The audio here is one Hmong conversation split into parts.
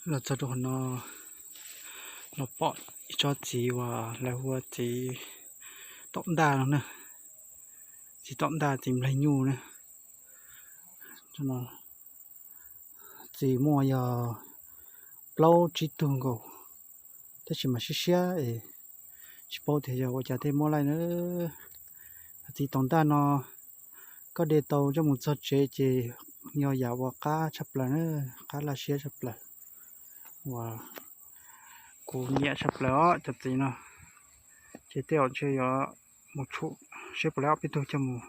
Los txog rau qhov no los pom ib tsob txiv uas lawv hu ua txiv taum ntaj no na, txiv taum ntaj txiv nplaig nyuj na. Txiv muaj yog plaub tsib tug nkaus, tab sis mas siab siab es tsis paub tias yog ua cas thiaj muab laij na. Txiv taum ntaj no koj de tau coj mus txog tsev ces yog yam uas qab tshaj plaws na, qab laj siab tshaj plaws uas kuv nyiam tshaj plaws os cov txiv no. Ces tej zaum ntshe yuav mus tshum seb puas laib ob peb tug coj mus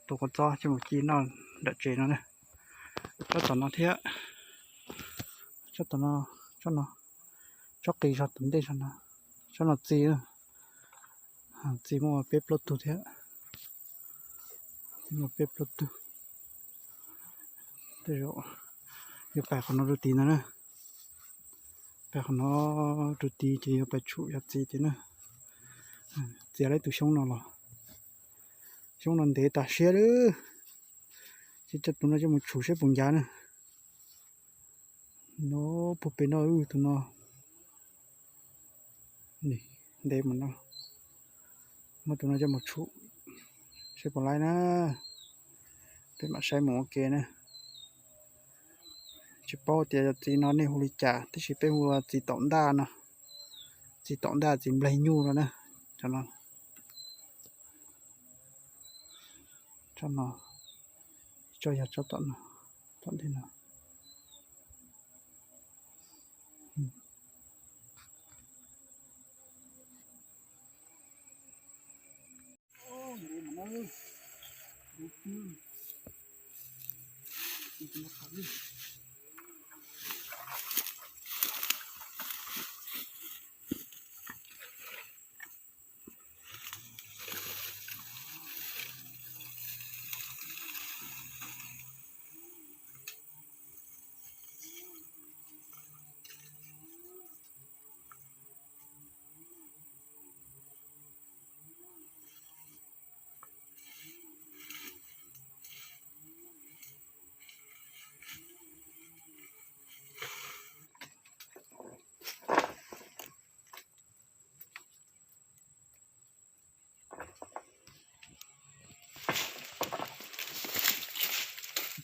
tua kua txob coj mus ci noj nram tsev no na. Tsob tom no thiab, tsob tom no, tsob no, tsob qis zog tom ntej zog no, tsob no txi, txi muaj peb plaub tug thiab, txi muaj peb plaub tug. Tej zaum yuav pais qhov no rau tid ntag na, pais qhov no rau tid ces yuav pais tshum yog txi tid na. Txiav lawv tus xyoob no los, xyoob no ntev tas siab lawm. Ces coj tus no coj mus tshum seb puas ncav na. No, puag pem no tus no ntev mas no, muab tus no coj mus tshum seb puas laib na. Peb mam saib mus ua ke na. Tsis paub tias yog txiv no nej hu li cas, tab sis peb hu ua txiv taum ntaj no, txiv taum ntaj txiv nplaig nyuj no na. Tsob no, tsob no, tsob yog tsob tom no, tom ntej no.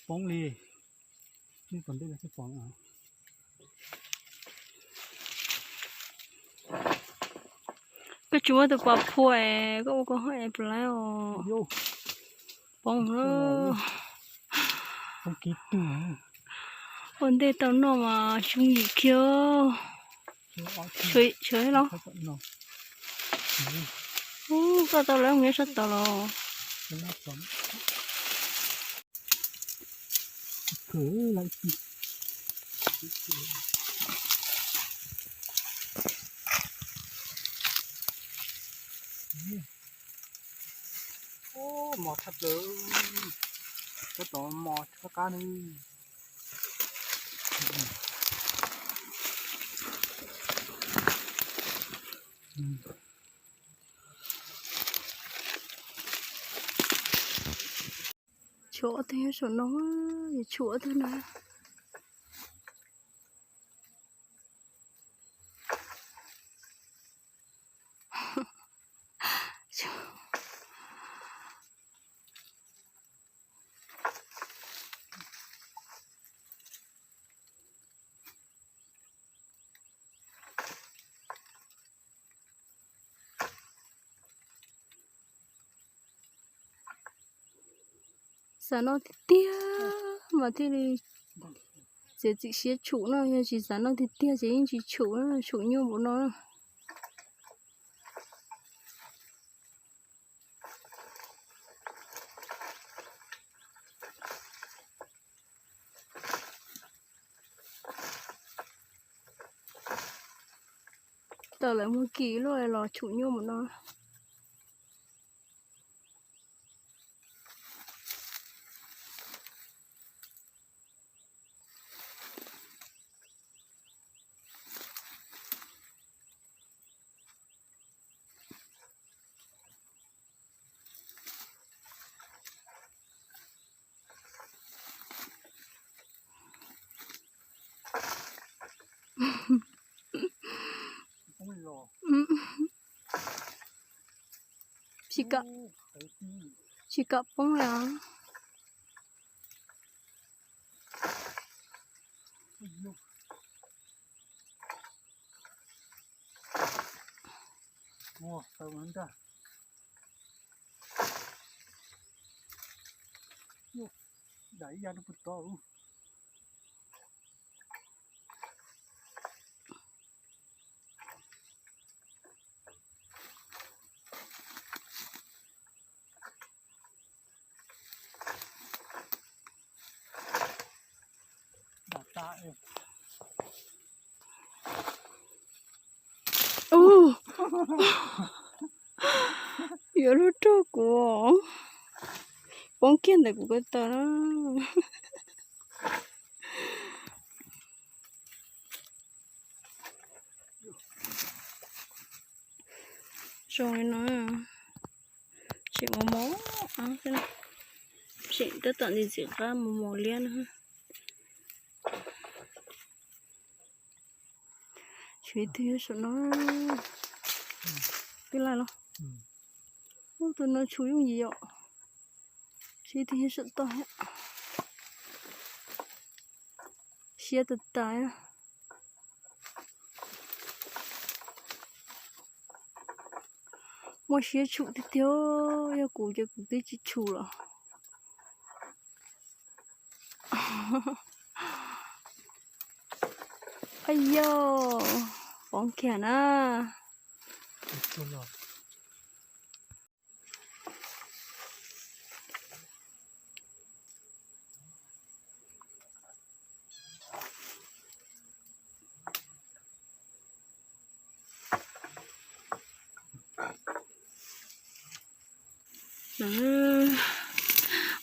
Poob li, nej tom ntej no thiaj poob. Koj tsis muab tus pas phua es koj ua koj haj es plas os. Poob lawm. Ua ntej tau noj mas xyoo yim kiag. Tshuav los. Ub, koj tau lawm, nyob sab tod los. Ub, mos tshaj plaws, tab tom mos tshaj qab ne. Tshuav ob tug nyob saum no, yuav tshuav ob tug na. Xav noj tiag tiag mas thiaj li txiav txim siab tshum no, yog tsis xav noj tiag tiag ces yeej tsis tshum, tshum nyuaj npaum no. Tawm lawm muag kim luaj los tshum nyuaj npaum no. Tsis kam poob li os. Ub, yuav luag rau kuv, poob kiag ntawm kuv ko taw na. Zoo li no, tseem mos mos, tseem tab tom ntxim ntxim qab mos mos liab no. Tshuav ib tug nyob saum no. Twb laj los. Ub, tus no tshuav yooj yim yom. Tshuav ib tug nyob saum toj thiab. Siab tas tas. Muaj siab tshum tiag tiag, yog kuv ces kuv twb tsis tshum lawm. Ay yau, poob kiag na.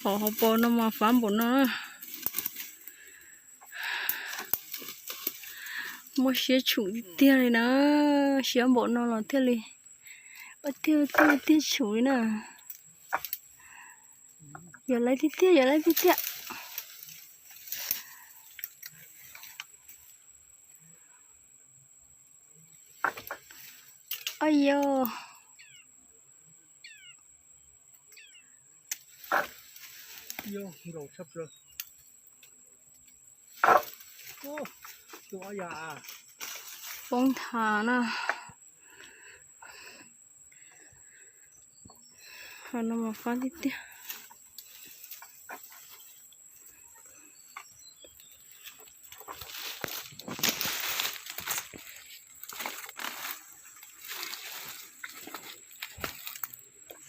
Hauv paus no mas fab npaum no. Muaj siab tshum tiag tiag li na, siab npaum no los thiaj li, tiag tiag tiag tshum li na. Yog laib tiag tiag, yog laib tiag tiag. Ay yau. Poob nthav na. Qhov no mas fab tiag tiag.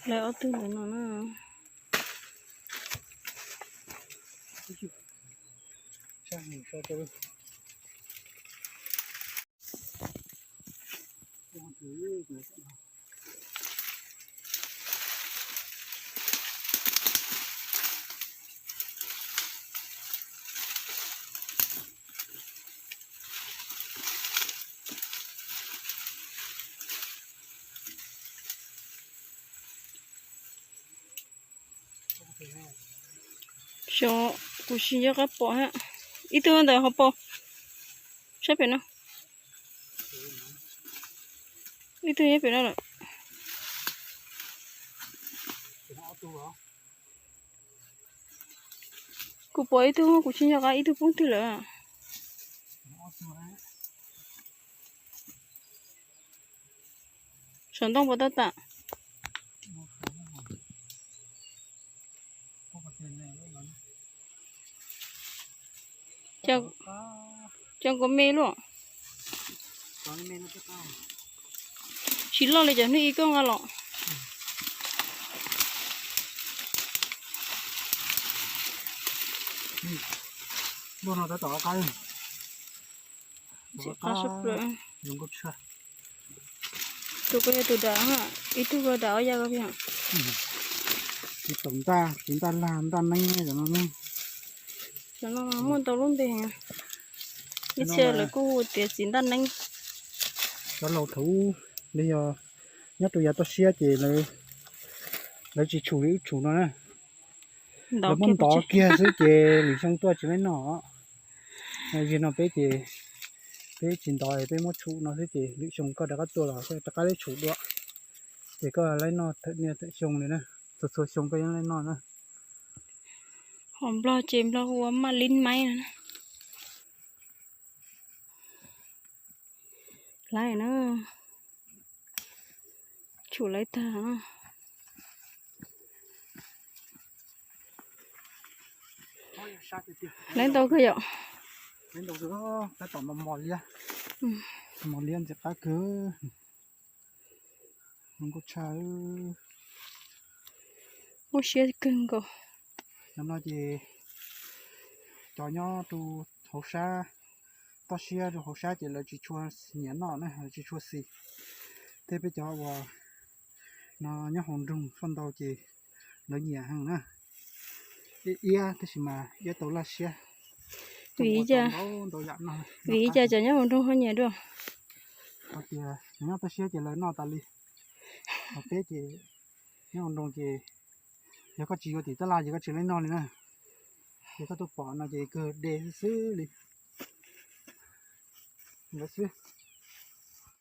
Lawv ob tug ntawm no na. Xyov, kuv tsis nco qab pom hab. Ib tug ntawm hauv paus, saib pem no. Ib tug nyob pem no lawm. Kuv pom ib tug, kuv tsis nco qab ib tug poob twg lawm. Saum ntoo puas tau tas? Cov nkaus me luaj. Tsis loj li cov hnub ib koj nqa los. Tus ko yog tus dam, ib tug ko dam ob ya ko pia. Txiv taum ntaj, txiv ntaj lag, ntaj neeb no. Cov no muaj ntau lub npe heev. Ib txhia lawv kuj hu tias txiv ntaj neeb. Cov laus thaum ub, yog nyob rau yav toj siab ces lawv tsis tshum li wb tshum no na. Lawv muab ntov kiag xwb ces lwm xyoo tuaj tsis laib noj. Yog no peb ces peb tsis ntov, peb muab tshum no xwb ces lwm xyoo koj rov qab tuaj los rov qab laib tshum dua. Ces koj laib noj thawm niaj thawm xyoo li na, txhua txhua xyoo koj yeej laib noj na. Hom nplog ces nplog hu ua maj lib maib no na. Laib na, tshum laib tag. Laib ntau kawg yom. Tab tom mos liab, mos liab ntxim qab kawg. Zoo nkauj tshaj. Muaj siab kawg nkaus. Cov no ces cov nyob rau hauv sab, toj siab rau hauv sab ces lawv tsis tshua nyiam noj na, lawv tsis tshua xis. Thiab peb cov uas no nyob hauv nroog faj ntau ces lawv nyiam heev na. Iab iab tab sis mas iab tau laj siab. Vim li cas, vim li cas cov nyob hauv nroog ho nyiam dua? Hos tias nyob toj siab ces lawv noj tas li. Hos peb ces nyob hauv nroog ces yog koj tsis yuav tim tab laj ces koj tsis laib noj li na. Ces koj tuaj pom no ces kawg de xwb xwb li. Lawv xwb.